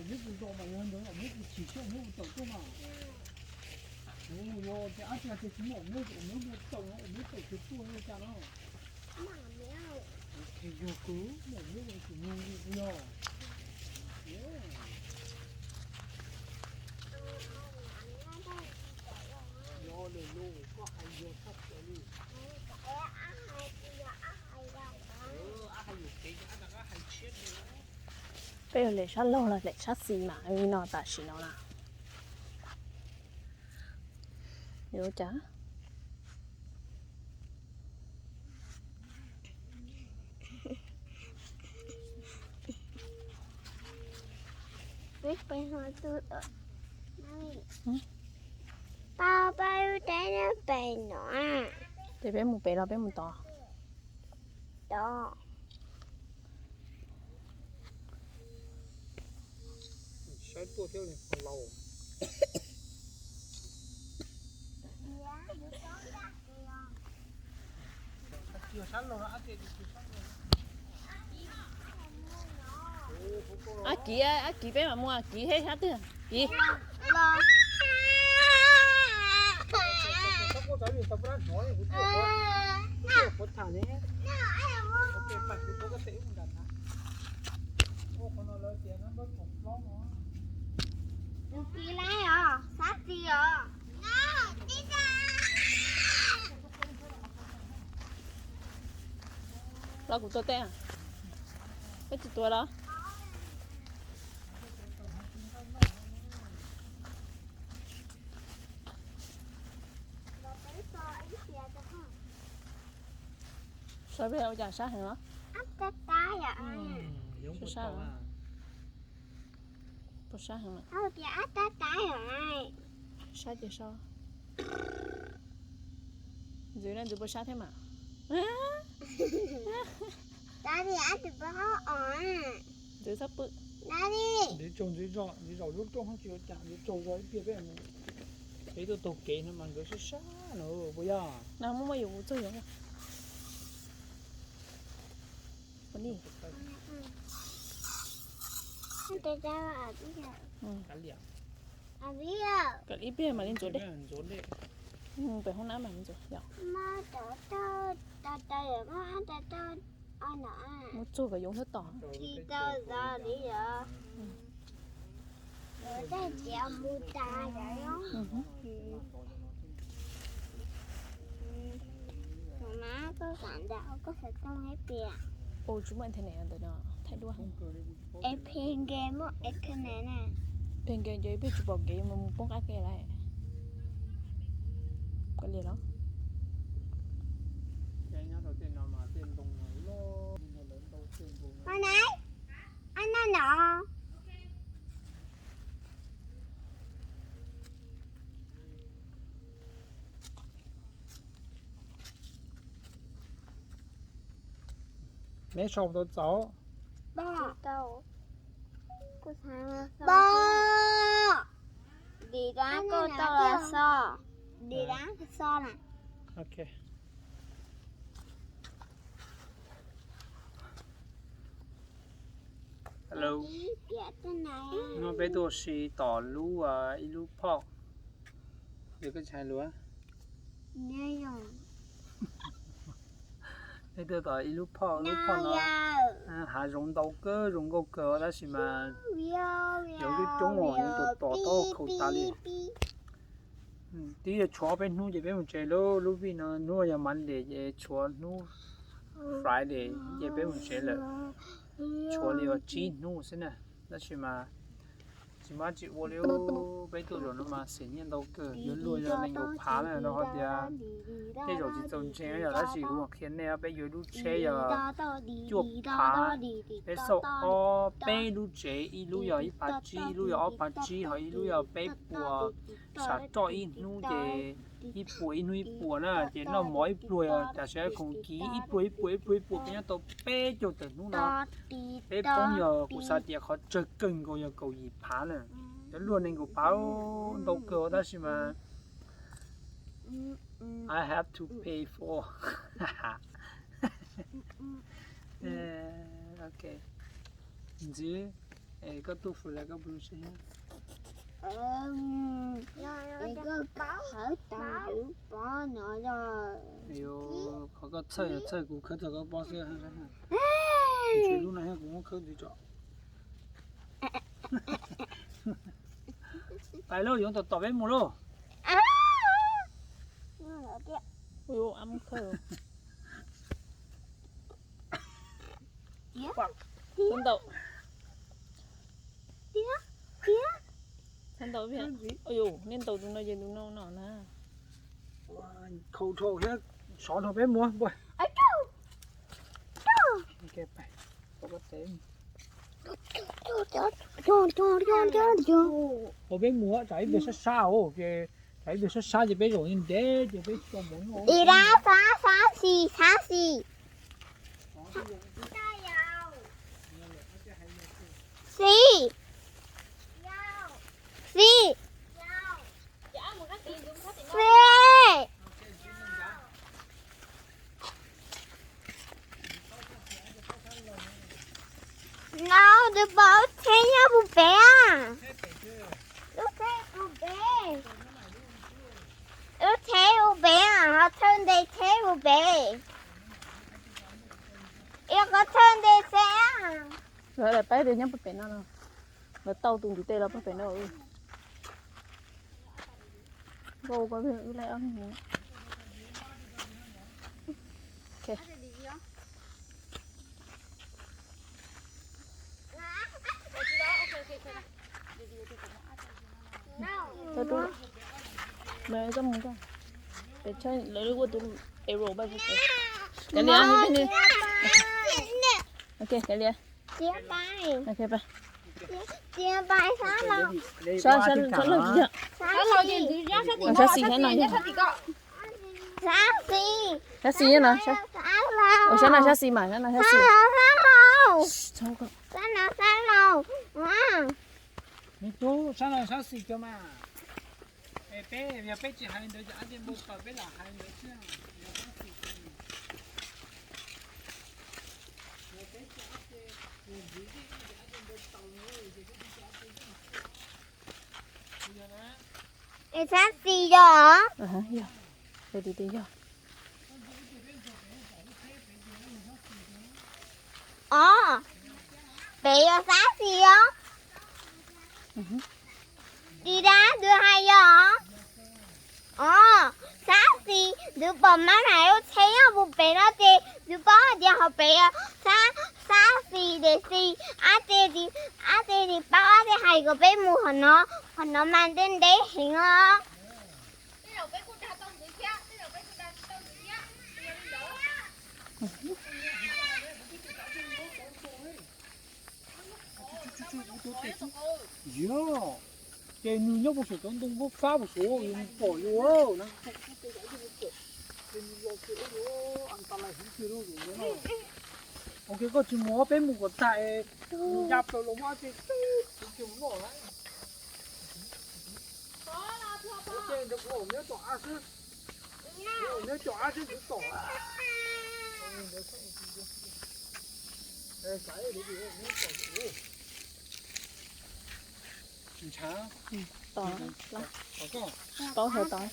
Muab kuv ntaus mas yog ntawd muab kuv chim siab muab kuv tawm tuaj mas. Yog tias ab tsi tias tsis muaj muab kuv muab tawm no, muab tawm kuv tuaj li cas no. Yog kuv muab kuv yog. Yog lawm lauj, koj hais yog tshaj plaws li. Peb yuav lem sab laug los lem sab xis mas li no tam sim no na. Yuav cas? Peb pais hmo tu, pab pab lub teb no pem no. Ces peb mus pem los peb mus tod? Tod. Saib tuaj thiab laus. Ab Kiv, Ab Kiv, peb mam mus, Kiv, hej sab twg Kiv? Tus Kiv laiv os, sab Kiv os. Los kuv tua teb, peb tsis tua los? Sab peb ua cas sab heev los? Puas sab heev mas? Sab ces sab. Ntxwv na, ntxwv puas sab thiab mas? Ntxwv txhob pw. Ntxwv tsaug, ntxwv zaum, ntxwv zaum lub rooj tsis ua cas, ntxwv tsaug zog ib pliag peb, peb tuaj taug kev no mas nkawd sab sab no puas yog? Muaj muaj yus txog yus. Kav ib pliag mam li ntxuav dej. Pem hoob nab mam li ntxuav yom. Muab txuag kom yoov hlob tom. Ua tsis muaj internet ntawm no thaij duab. Es phe nke muaj internet na. Phe nke ces peb tsis pom kev mus poob qab ke lawm. Kav liam los. Neb sau tau txaus. Dim dab koj tau los xo. Dim dab xo na. Ok. Hello. No peb tuaj si tom lub, ib lub park. Yog koj tsis hais lus. Peb tuaj tom ib lub park, lub park no hav zoov ntau kawg, zoo nkauj kawg tab sis mas yog lub coob os, yog tus tos tau khaus tas li. Twb yog tshuav ob peb hnub ces peb mus tsev lawm. Lub vij no hnub yog Monday ces tshuav hnub Friday ces peb mus tsev lawm. Tshuav li uas tsib hnub xwb na, tab sis mas tsis muaj dab tsi ua li. Peb tuaj zaum no mas xeem nyiaj ntau kawg, yuav luag yog nees nkaum phav na, rau qhov tias tej zaum tsis txaus ntseeg yom, tab sis kuv mam qhia nej, peb yuav lub tsheb yog cuaj phav, peb xauj ob peb lub tsev, ib lub yog ib phav tsib, ib lub yog ob phav tsib, ho ib lub yog peb puas. Sam roj ib hnub ces ib puas ib hnub ib puas na, ces noj mov ib pluag, tam sim no khoom kiv ib pluag ib puas ib pluag ib puas, peb nyob tau peb caug tawm hnub no. Peb poob yog kuv xav tias qhov tsawg kawg nkaus yog kaum yim phav na. Yuav luag nees nkaum phav ntau kawg tab sis mas I have to pay for. Ok. Ntxwv, Es koj tuaj fwm las koj puas zoo siab? Es koj khawb tau yus pob no los. Qhov koj txhawj txhawj kuv khawb txog koj pob xwb. Tsis lub no kuv muab khawb ntxiv tso. Pais lauj, yuav tom tom peb mus lauj. Ntau. Ntau, nej ntaus tus no ces tus no no na. Khau dhau thiab, sov dhau peb mus npua. Ua peb mus tsam ib pliag sab sab os, ces tsam ib pliag sab sab ces peb zaum ntev ces peb tsis tau mus. Ib, dab, xab, xab xis, xab xis. Xis. Xis. Xis. No, tus pom lub tsheb nyob puag pem. Lub tsheb puag pem. Lub tsheb puag pem, ho thawj nte tsheb puag pem. Yog koj thawj nte tsheb. Lawv pab tias nyob puag pem no, lawv tau tus ntiv tes los puag pem no. Nkauj ko wb laij ob me. Lawv mus, lawv ua tus arrow pab. Kav liam, kav liam. Sab, sab laug tsis yog. Sab xis, sab no yog. Sab xis, sab xis no. Ua sab no sab xis mas, sab no sab xis. Sab no sab laug. Me tub, sab no sab xis kawg mas. Es peb, yog peb tsis hais li ntawd ces ab tij npau taws peb lam hais li ntawd xwb. Yog sab xis ces, yog peb tsis ab tij, ntxiv tej no ces ab tij npau taws no ces peb tsis ab tij npau xwb. Es sab xis yog? Yog, yog. Os, pem yog sab xis os. Di dab tus hais yog? Os, sab xis, tus pom mab nais lub tsheb nyob puag pem no ces tus paub hais tias qhov pem yog sab xis, tiam sis ab tij, ab tij tsis paub, ab tij hais kom peb mus qhov no, qhov no mas ntev ntev heev os. Yog, ces nws nyob puag saum cov ntoo fab fab puag saud, yus pom yus na. Ces nws los ces ua yus an ta lais heev tiag lauj. Ok, koj tsis mus, peb mus kom tag es nws ya plaws los muab ab tij tub kuv kiag mus noj lawm. Ua ces ntawd kuv nyob tom ab xwb. Nyob tom ab xwb kuv tom. Ntshav. Tom, paub sawv tod.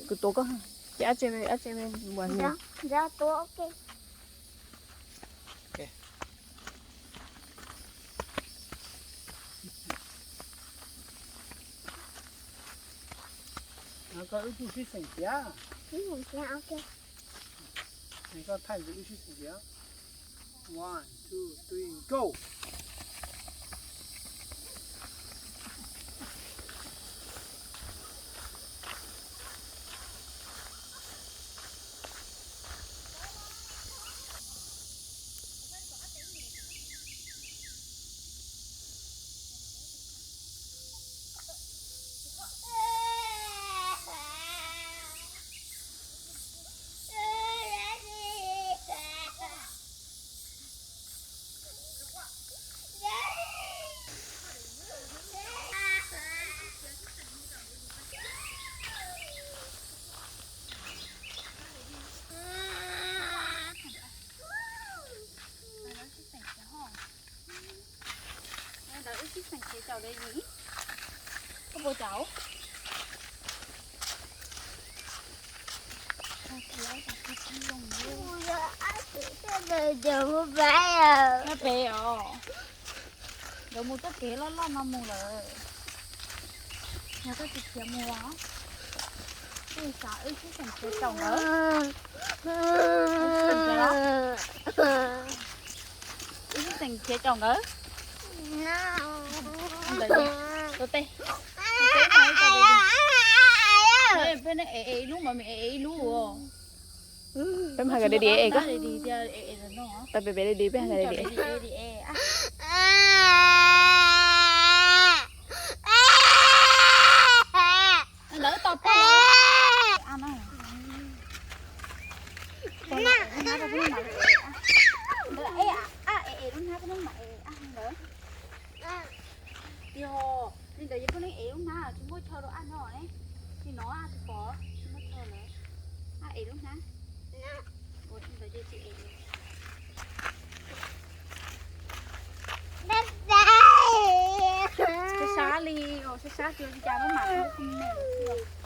Kuv tuav koj, ces ab tse, ab tse npuas hnub. Koj wb kuj sib xeem tiag. Koj thaij kuv wb sib xeem tiag. One, two, three, go. Caum li, koj puas caum? Pem os, nkawd mus txoj kev loj loj no mus lawm. Yog koj tsis khiav mus os, wb xav wb sib xeem khiav caum nkawd. Wb sib xeem khiav caum nkawd. Ntawd, tua tej. Peb ev ev ib lub mas me ev ib lub. Peb mas hais nkawd di di es koj. Tau pem pem di di peb hais nkawd di di es. Ntawd tos pog. Ntawd es, es lub hnab koj mam es ntawd. Yog li ntawd ces poj leej ev lub hnab tsis muaj chaw rau ab no ne. Li no tsis pom, tsis muaj chaw lawm. Ab ev lub hnab. Ua li ntawd ces tsis ev. Sab sab li, sab sab tsis ua li cas, maj mam ua kom me xwb.